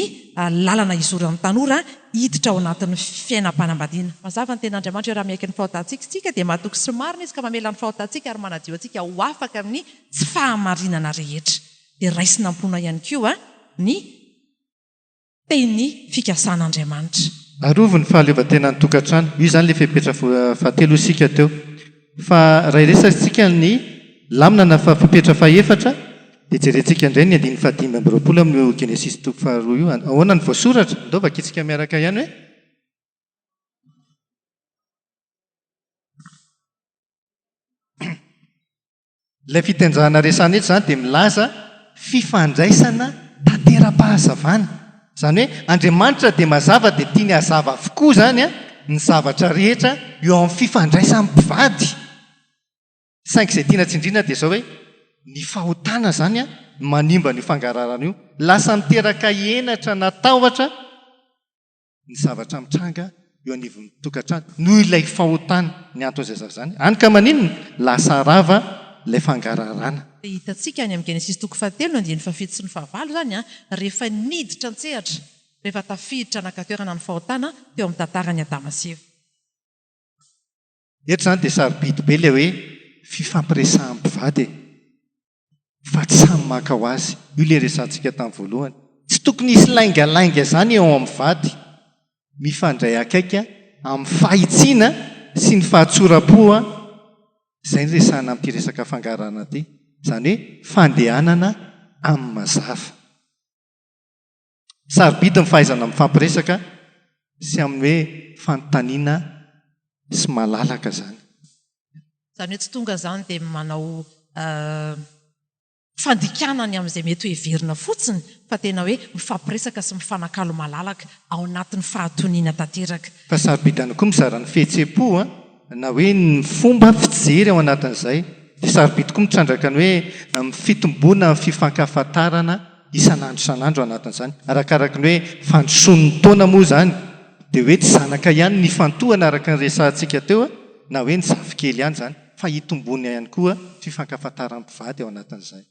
lalana hizoran'ny tanora hiditra ao anatin'ny fiainam-panambadiana. Mazava ny tenin'Andriamanitra hoe raha miaiky ny fahotantsika isika dia mahatoky sy marina Izy ka mamela ny fahotantsika ary manadio antsika ho afaka amin'ny tsy fahamarinana rehetra. Dia raisina am-pona ihany koa ny. Teny fikasan'Andriamanitra. Arovy ny fahaleovantenan'ny tokantrano. Io izany ilay fepetra fahatelo hoy isika teo. Fa raha hiresahantsika ny lamina na fepetra fahefatra dia jerentsika indray ny andininy fahadimy amby roapolo amin'io Genesisy toko faharoa io. Ahoana ny voasoratra? Andao vakintsika miaraka ihany hoe. Ilay fitenjahana resahana eto izany dia milaza fifandraisana tantera-pahazavana. Izany hoe Andriamanitra dia mazava dia tiany hazava avokoa izany ny zavatra rehetra eo amin'ny fifandraisan'ny mpivady. Saingy izay tiana tsindriana dia izao hoe ny fahotana izany no manimba an'io fangararana io. Lasa miteraka henatra na tahotra ny zavatra mitranga eo anivon'ny tokantrano noho ilay fahotana ny anton'izay zavatra izany. Any ka maninona? Lasa rava ilay fangararana. Dia hitantsika any amin'ny Genesisy toko fahatelo ny andininy fahafito sy ny fahavalo izany an, rehefa niditra an-tsehatra, rehefa tafiditra naka toerana ny fahotana teo amin'ny tantaran'i Adama sy Eva. Eto izany dia sarobidy be ilay hoe fifampiresahan'ny mpivady e! Fa tsy samy maka ho azy. Io ilay resahantsika tamin'ny voalohany. Tsy tokony hisy laingalainga izany eo amin'ny vady. Mifandray akaiky amin'ny fahitsiana sy ny fahatsoram-po izay no resahana amin'ity resaka fangaharana ity. Izany hoe fandehanana amin'ny mazava. Sarobidy ny fahaizana mifampiresaka sy amin'ny hoe fanontaniana sy malalaka izany. Izany hoe tsy tonga izany dia manao fandikana ny amin'izay mety ho heverina fotsiny fa tena hoe mifampiresaka sy mifanakalo malalaka ao anatin'ny fahatoniana tanteraka. Fa sarobidy ihany koa mizara ny fihetseham-po na hoe ny fomba fijery ao anatin'izay. Dia sarobidy koa mitrandraka ny hoe fitomboana ny fifankahafantarana isan'andro isan'andro ao anatin'izany. Arakaraky ny hoe fandrosoan'ny taona moa izany dia hoe tsy zanaka ihany ny ifantohana araka ny resahantsika teo na hoe ny zafikely ihany izany fa hitomboana ihany koa fifankahafantaran'ny mpivady ao anatin'izay.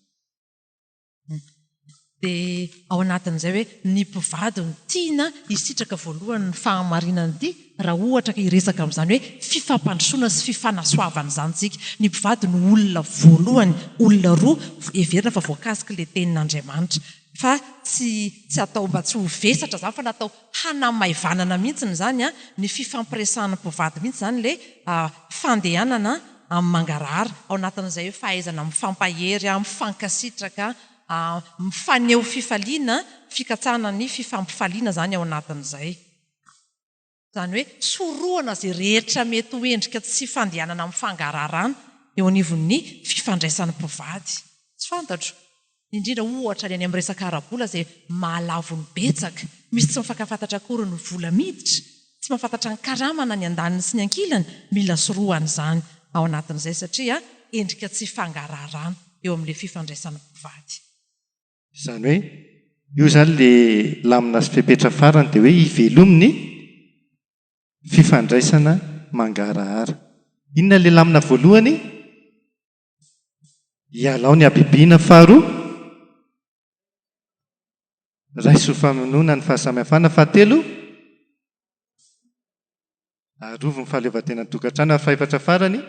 Dia ao anatin'izay hoe ny mpivady no tiana hisitraka voalohany ny fahamarinana ity raha ohatra ka hiresaka amin'izany hoe fifampandrosoana sy fifanasoavana izany isika. Ny mpivady no olona voalohany, olona roa heverina fa voakasik'ilay tenin'Andriamanitra. Fa tsy tsy atao mba tsy ho vesatra izany fa natao hanamaivanana mihitsy izany ny fifampiresahan'ny mpivady mihitsy izany ilay fandehanana amin'ny mangarahara, ao anatin'izay hoe fahaizana mifampahery, mifankasitraka, mifaneho fifaliana, fikatsahana ny fifampifaliana izany ao anatin'izay. Izany hoe sorohana izay rehetra mety ho endrika tsy fandehanana amin'ny fangaraharana eo anivon'ny fifandraisan'ny mpivady. Tsy fantatro. Indrindra ohatra ny any amin'ny resaka ara-bola izay mahalavo ny betsaka. Misy tsy mifankafantatra akory ny vola miditra, tsy mahafantatra ny karama na ny andaniny sy ny ankilany, mila sorohana izany ao anatin'izay satria endrika tsy fangaraharana eo amin'ilay fifandraisan'ny mpivady. Izany hoe io izany ilay lamina sy fepetra farany dia hoe ivelomy ny fifandraisana mangarahara. Inona ilay lamina voalohany? Ialao ny habibiana faharoa, raiso ho famonoana ny fahasamihafana fahatelo, arovy ny fahaleovantenan'ny tokantrano ary fahefatra farany,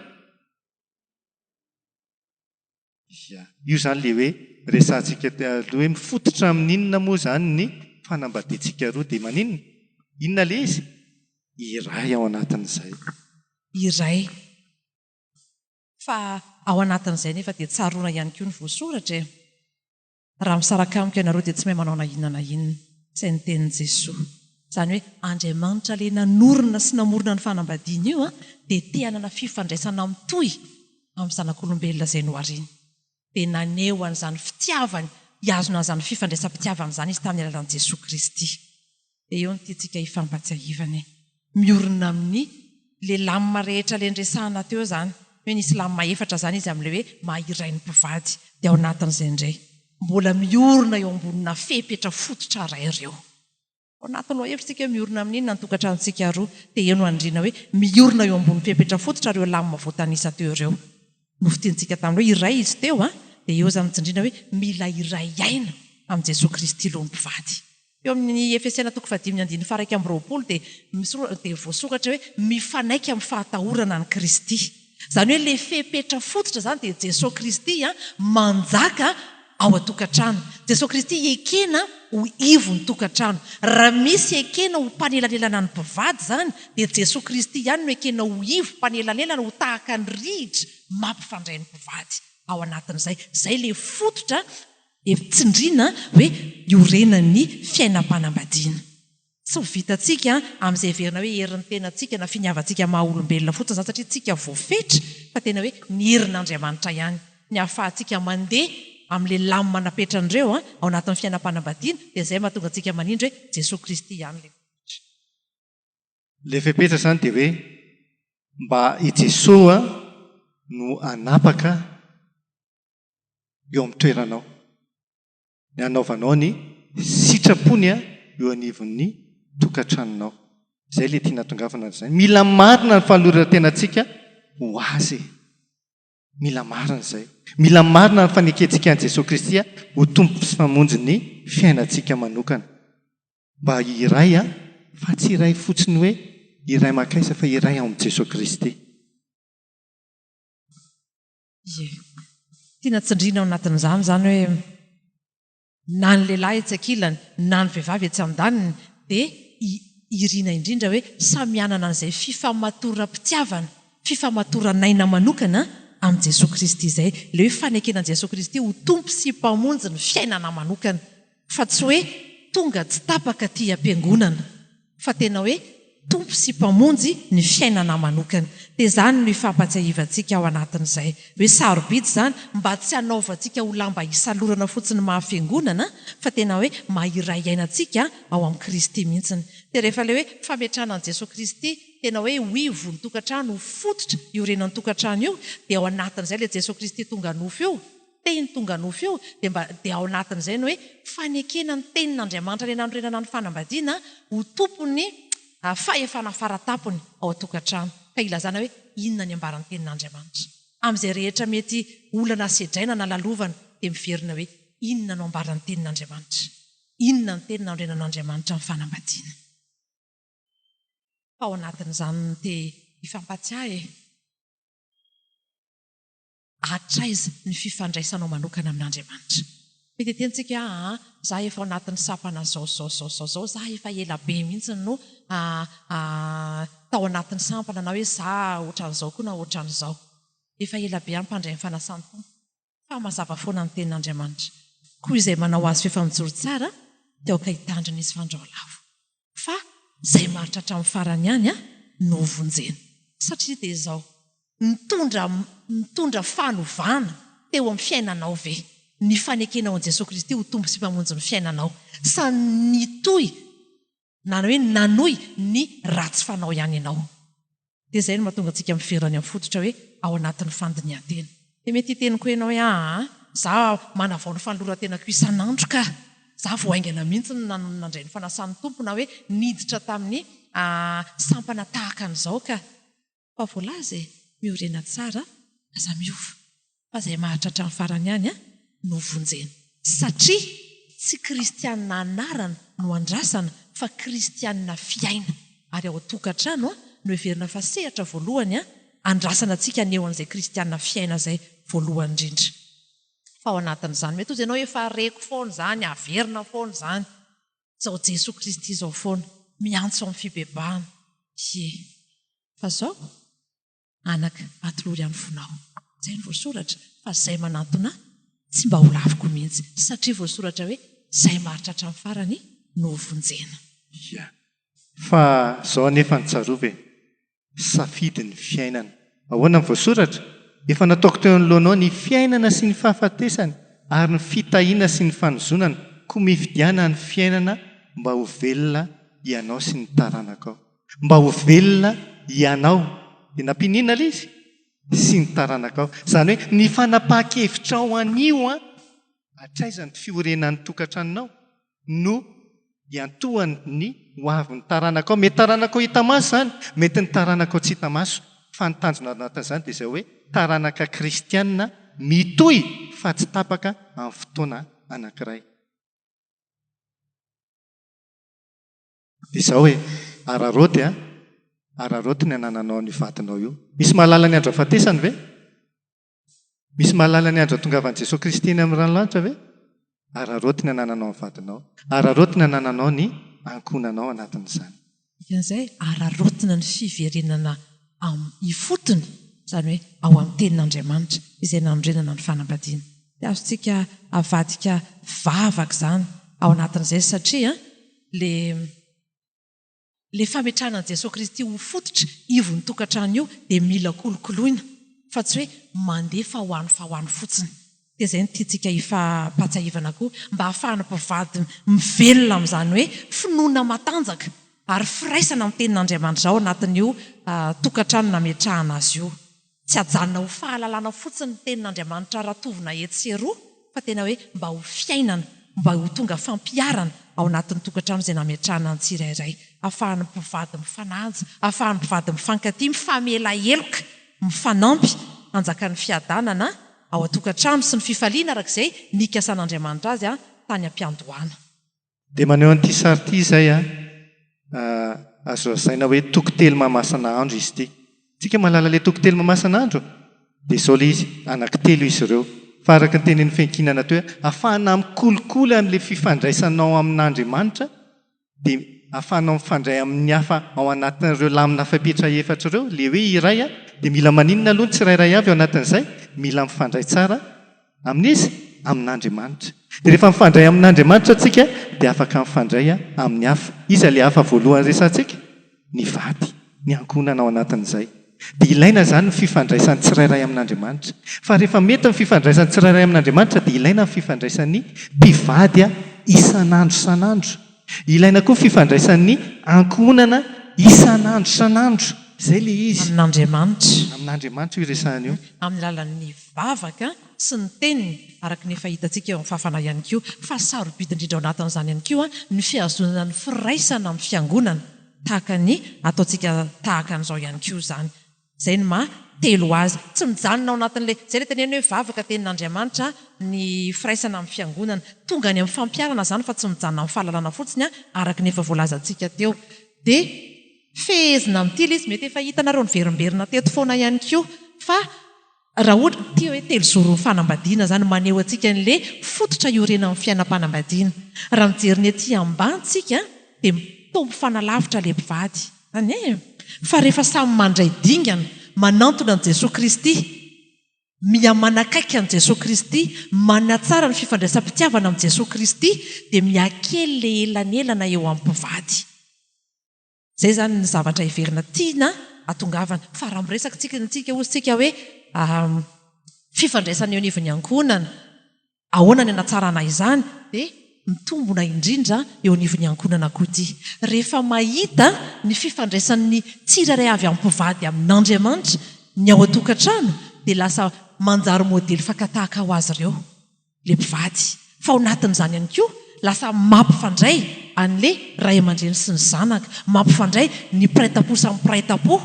Ia. Io izany ilay hoe resahantsika aloha hoe mifototra amin'inona moa izany ny fanambadiantsika roa dia maninona? Inona ilay izy? Iray ao anatin'izay. Iray. Fa ao anatin'izay anefa dia tsaroana ihany koa ny voasoratra e! Raha misaraka amiko ianareo dia tsy mahay manao na inona na inona. Izay ny tenin'i Jesoa. Izany hoe Andriamanitra ilay nanorina sy namorona ny fanambadiana io dia te hanana fifandraisana mitohy amin'ny zanak'olombelona izay nohariny. Dia naneho an'izany fitiavany hihazona an'izany fifandraisam-pitiavana izany izy tamin'ny alalan'i Jesoa Kristy. Dia eo no tiantsika hifampatsiahivana e. Miorina amin'ny le lamina rehetra le niresahana teo izany, hoe nisy lamina efatra izany izy amin'ilay hoe maha iray ny mpivady, dia ao anatin'izay indray, mbola miorina eo ambonina fepetra fototra iray ireo. Ao anatin'ny lohahevitra isika hoe miorina amin'inona ny tokantranontsika roa, dia eo no anindriana hoe miorina eo ambony fepetra fototra ireo lamina voatanisa teo ireo. Nofintinintsika tamin'ny hoe iray izy teo an, dia eo izany tsindriana hoe mila iray aina amin'i Jesoa Kristy loha ny mpivady. Eo amin'ny Efesiana toko fahadimy ny andininy faha-21 dia dia voasoratra hoe mifanaiky amin'ny fahatahorana an'i Kristy. Izany hoe ilay fepetra fototra izany dia Jesoa Kristy manjaka ao an-tokantrano. Jesoa Kristy ekena ho ivon'ny tokantrano. Raha misy ekena ho mpanelanelana ny mpivady izany dia Jesoa Kristy ihany no ekena ho ivo mpanelanelana ho tahaka ny rihitra mampifandray ny mpivady ao anatin'izay. Izay ilay fototra tsindriana hoe iorenan'ny fiainam-panambadiana. Tsy ho vitantsika amin'izay heverina hoe herin'ny tenantsika na finiavantsika maha olombelona fotsiny izany satria tsika voafetra fa tena hoe ny herin'Andriamanitra ihany ny ahafahantsika mandeha amin'ilay lamina napetran'ireo ao anatin'ny fiainam-panambadiana dia izay mahatonga antsika manindry hoe Jesoa Kristy ihany ilay fototra. Ilay fepetra izany dia hoe mba i Jesoa no hanapaka eo amin'ny toeranao. Ny hanaovanao ny sitrapony eo anivon'ny tokantranonao. Izay ilay tiana hatongavana izany. Mila marina ny fanoloran-tenantsika ho Azy e. Mila marina izay. Mila marina ny fanekentsika an'i Jesoa Kristy ho Tompo sy Mpamonjy ny fiainantsika manokana. Mba hiray fa tsy hiray fotsiny hoe hiray mankaiza fa hiray ao amin'i Jesoa Kristy. Ie. Tiana tsindriana ao anatin'izany izany hoe na ny lehilahy etsy ankilany na ny vehivavy etsy andaniny dia irina indrindra hoe samy hanana an'izay fifamatoram-pitiavana, fifamatoran'aina manokana amin'i Jesoa Kristy izay. Ilay hoe fanekena an'i Jesoa Kristy ho Tompo sy Mpamonjy ny fiainana manokana. Fa tsy hoe tonga tsy tapaka aty am-piangonana. Fa tena hoe Tompo sy Mpamonjy ny fiainana manokana. Dia izany no ifampatsiahivantsika ao anatin'izay. Hoe sarobidy izany mba tsy hanaovantsika ho lamba hisalorana fotsiny maha fiangonana fa tena hoe maha iray aina antsika ao amin'i Kristy mihitsiny. Dia rehefa ilay hoe fametrahana an'i Jesoa Kristy tena hoe ho ivon'ny tokantrano, ho fototra iorenan'ny tokantrano io, dia ao anatin'izay ilay Jesoa Kristy tonga nofo io, Teny tonga nofo io dia mba dia ao anatin'izay ny hoe fanekena ny tenin'Andriamanitra ilay nanorenana ny fanambadiana ho tompon'ny fahefana faratapony ao an-tokantrano ka ilazana hoe inona ny ambaran'ny tenin'Andriamanitra. Amin'izay rehetra mety olana sedraina na lalovana dia miverina hoe inona no ambaran'ny tenin'Andriamanitra? Inona ny teny nanorenan'Andriamanitra ny fanambadiana? Fa ao anatin'izany no te hifampatsiahy e! Hatraiza ny fifandraisanao manokana amin'Andriamanitra? Mety hiteny tsika hoe aa za efa ao anatin'ny sampana zao zao zao zao zao, za efa ela be mihitsy no tao anatin'ny sampana na hoe za ohatran'izao koa na ohatran'izao. Efa ela be aho mpandray ny fanasan'ny Tompo. Fa mazava foana ny tenin'Andriamanitra. Koa izay manao azy f'efa mijoro tsara dia aoka hitandrina izy fandrao lavo. Fa izay maharitra hatramin'ny farany ihany no hovonjena. Satria dia izao, nitondra nitondra fanovana teo amin'ny fiainanao ve ny fanekenao an'i Jesoa Kristy ho Tompo sy Mpamonjy ny fiainanao sa nitohy na hoe nanohy ny ratsy fanao ihany ianao? Dia izay no mahatonga antsika miverina any amin'ny fototra hoe ao anatin'ny fandinihan-tena. Dia mety hiteny koa ianao hoe aa, za manavao ny fanoloran-tenako isan'andro ka! Za vao haingana mihitsy no nandray ny fanasan'ny Tompo na hoe niditra tamin'ny sampana tahaka an'izao ka! Fa voalaza e, miorena tsara, aza miova. Fa izay maharitra hatramin'ny farany ihany no vonjena. Satria tsy kristianina anarana no andrasana fa kristianina fiaina. Ary ao an-tokantrano no heverina fa sehatra voalohany andrasana antsika haneho an'izay kristianina fiaina izay voalohany indrindra. Fa ao anatin'izany mety hozy ianao efa reko foana izany, averina foana izany. Izao Jesoa Kristy izao foana, miantso amin'ny fibebahana. Ie. Fa izao? Anaka, atolory ahy ny fonao. Izay no voasoratra, fa izay manantona ahy, tsy mba ho laviko mihitsy, satria voasoratra hoe, Izay maharitra hatramin'ny farany no hovonjena. Ia. Fa izao anefa no tsarovy e, safidy ny fiainana. Ahoana ny voasoratra? Efa nataoko teo anoloanao ny fiainana sy ny fahafatesana ary ny fitahiana sy ny fanozonana, koa mifidiana ny fiainana mba ho velona ianao sy ny taranakao. Mba ho velona hianao. Dia nampiany inona ilay izy? Sy ny taranakao. Izany hoe ny fanapahan-kevitrao anio an, hatraiza ny fiorenan'ny tokantranonao no iantohany ny ho avin'ny taranakao. Mety taranakao hita maso izany, mety ny taranakao tsy hita maso. Fa ny tanjona ao anatin'izany dia izay hoe taranaka kristiana mitohy fa tsy tapaka amin'ny fotoana anankiray. Dia izao e, araraoty a, araraoty ny anananao an'io vadinao io. Misy mahalala ny andro hahafatesany ve? Misy mahalala ny andro hahatongavan'i Jesoa Kristy eny amin'ny ranolanitra ve? Araraoty ny anananao ny vadinao. Araraoty ny anananao ny ankohonanao anatin'izany. Dikan'izay, araraotina ny fiverenana ifotony, izany hoe ao amin'ny Tenin'Andriamanitra izay nanorenana ny fanambadiana. Dia azontsika avadika vavaka izany ao anatin'izay satria ilay Ilay fametrahana an'i Jesoa Kristy ho fototra ivon'ny tokantrano io dia mila kolokoloina fa tsy hoe mandeha fa ho any fa ho any fotsiny. Dia izay no tiantsika hifampahatsiahivana koa mba hahafahan'ny mpivady mivelona amin'izany hoe finoana matanjaka ary firaisana amin'ny tenin'Andriamanitra izao anatin'io tokantrano nametrahana azy io. Tsy ajanona ho fahalalana fotsiny ny tenin'Andriamanitra ratovina etsy sy eroa fa tena hoe mba ho fiainana, mba ho tonga fampiharana ao anatin'ny tokantrano izay nametrahana ny tsirairay. Ahafahan'ny mpivady mifanaja, ahafahan'ny mpivady mifankatia, mifamela heloka, mifanampy, hanjakan'ny fiadanana ao an-tokantrano sy ny fifaliana araka izay nikasan'Andriamanitra azy tany am-piandohana. Dia maneho an'ity sary ity izay an, azo lazaina hoe toko telo mahamasina andro izy ity. Tsika mahalala ilay toko telo mahamasina andro? Dia izao ilay izy, anankitelo izy ireo. Fa araka ny tenin'ny fiankinana teo hoe ahafahana mikolikoly an'ilay fifandraisanao amin'Andriamanitra dia ahafahanao mifandray amin'ny hafa ao anatin'ireo lamina fepetra efatra ireo, ilay hoe iray an, dia mila maninona aloha ny tsirairay avy ao anatin'izay? Mila mifandray tsara Amin'iza? Amin'Andriamanitra. Dia rehefa mifandray amin'Andriamanitra tsika dia afaka mifandray amin'ny hafa. Iza ilay hafa voalohany resahantsika? Ny vady, ny ankohonana ao anatin'izay. Dia ilaina izany ny fifandraisan'ny tsirairay amin'Andriamanitra. Fa rehefa mety ny fifandraisan'ny tsirairay amin'Andriamanitra dia ilaina ny fifandraisan'ny mpivady isan'andro isan'andro. Ilaina koa fifandraisan'ny ankohonana isan'andro isan'andro. Izay ilay izy. Amin'Andriamanitra. Amin'Andriamanitra io resahana io. Amin'ny alalan'ny vavaka sy ny teniny, araka ny efa hitantsika eo amin'ny fahafana ihany koa. Fa sarobidy indrindra ao anatin'izany ihany koa ny fihazonana ny firaisana amin'ny fiangonana, tahaka ny ataontsika tahaka an'izao ihany koa izany. Izay no maha telo azy. Tsy mijanona ao anatin'ilay, izay ilay teneno hoe vavaka, tenin'Andriamanitra, ny firaisana amin'ny fiangonana. Tonga any amin'ny fampiharana izany fa tsy mijanona amin'ny fahalalana fotsiny araka ny efa voalazantsika teo. Dia fehezina amin'ity ilay izy, mety efa hitanareo niverimberina teto foana ihany koa fa raha ohatra, ity hoe telozoron'ny fanambadiana izany, maneho antsika an'ilay fototra iorenan'ny fiainam-panambadiana. Raha mijery ny ety ambany tsika dia toa mifanalavitra ilay mpivady. Zany e! Fa rehefa samy mandray dingana manantona an'i Jesoa Kristy, miha-manakaiky an'i Jesoa Kristy, manatsara ny fifandraisam-pitiavana amin'i Jesoa Kristy, dia mihakely ilay elanelana eo amin'ny mpivady. Izay izany ny zavatra heverina tiana hatongavana. Fa raha miresaka tsika tsika hozy tsika hoe fifandraisana eo anivon'ny ankohonana, ahoana ny hanatsarana izany, dia mitombona indrindra eo anivon'ny ankohonana koa ity. Rehefa mahita ny fifandraisan'ny tsirairay avy amin'ny mpivady amin'Andriamanitra ny ao an-tokantrano dia lasa manjary modely fakan-tahaka ho azy ireo. ilay mpivady. Fa ao anatin'izany ihany koa, lasa mampifandray an'ilay ray aman-dreny sy ny zanaka, mampifandray ny mpiray tam-po samy mpiray tam-po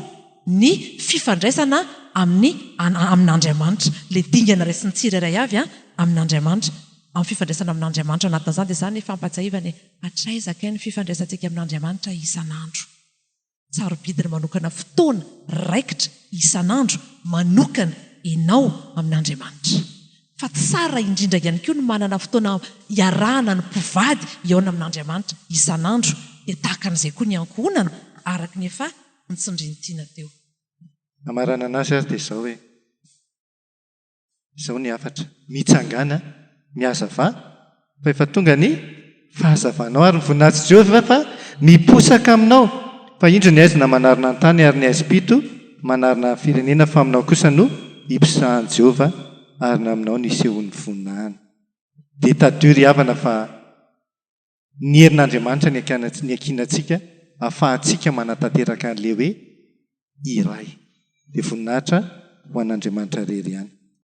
ny fifandraisana amin'ny amin'Andriamanitra. Ilay dingana raisin'ny tsirairay avy amin'Andriamanitra, amin'ny fifandraisana amin'Andriamanitra ao anatin'izany dia izany ny fampahatsiahivana e, hatraiza kay ny fifandraisantsika amin'Andriamanitra isan'andro? Sarobidy ny manokana fotoana raikitra isan'andro manokana enao amin'Andriamanitra. Fa tsara indrindra ihany koa ny manana fotoana iarahana ny mpivady hihaona amin'Andriamanitra isan'andro. Dia tahaka an'izay koa ny ankohonana araka ny efa notsindrintiana teo. Hamaranana azy ary dia izao hoe. Izao ny hafatra, Mitsangàna, mihazavà, fa efa tonga ny fahazavanao, ary ny voninahitr'i Jehovah efa miposaka aminao. Fa indro ny haizina manarona ny tany, ary ny haizim-pito manarona ny firenena, fa aminao kosa no hiposahan'i Jehovah, ary ny aminao no hisehoan'ny voninahiny. Dia tadidio ry havana fa ny herin'Andriamanitra ny ankinantsika ahafahantsika manatanteraka an'ilay hoe iray. Dia voninahitra ho an'Andriamanitra irery ihany.